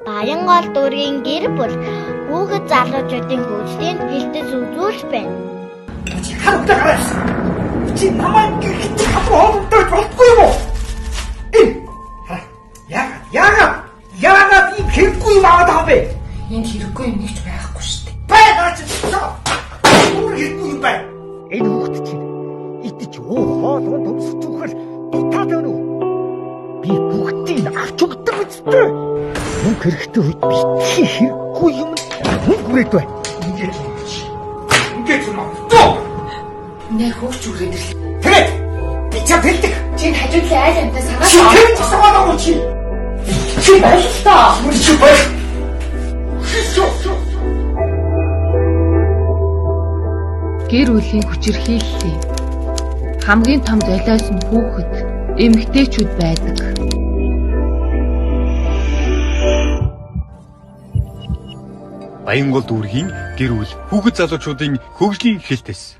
Баянгол дүүргийн гэр бүл хүүхэд залуучуудын хөгжлийн хэлтэс үзүүлж байна. Чи хар хөдөө гараа ирсэн. Чи намайг гэрхэж хамар хоолтой болдгоо юм уу? Энэ яагаад яагаад ийм хэрэггүй юм аваад байгаа юм бэ? Энд хэрэггүй юм нэгч байхгүй шүү дээ. Бай наа чи. Бүр хэрэггүй юм байна. Энэ хүүхэд чинь идэж уу хоол унд өмсөж өгөхөр дутаад байна уу? Би бүгдийг авч өгдөг үстэй. Мөнгө хэрэгтэй үед битгий хэрэггүй юм мөнгө хүрээд бай. Ингээд юм чи. Ингээд юм аа. Нэ хөөрч үрээд ирлээ. Тэгээд би чам хэлдэг. Чи энэ хажуудлын айл амтаа Чи санаа тэр саваагүй чи. Чи бололтоо. Чи бол. Хисүү. Гэр бүлийн хүчирхийллийн хамгийн том золиос нь хүүхэд, эмэгтэйчүүд байдаг. Баянгол дүүргийн гэр бүл хүүхэд залуучуудын хөгжлийн хэлтэс.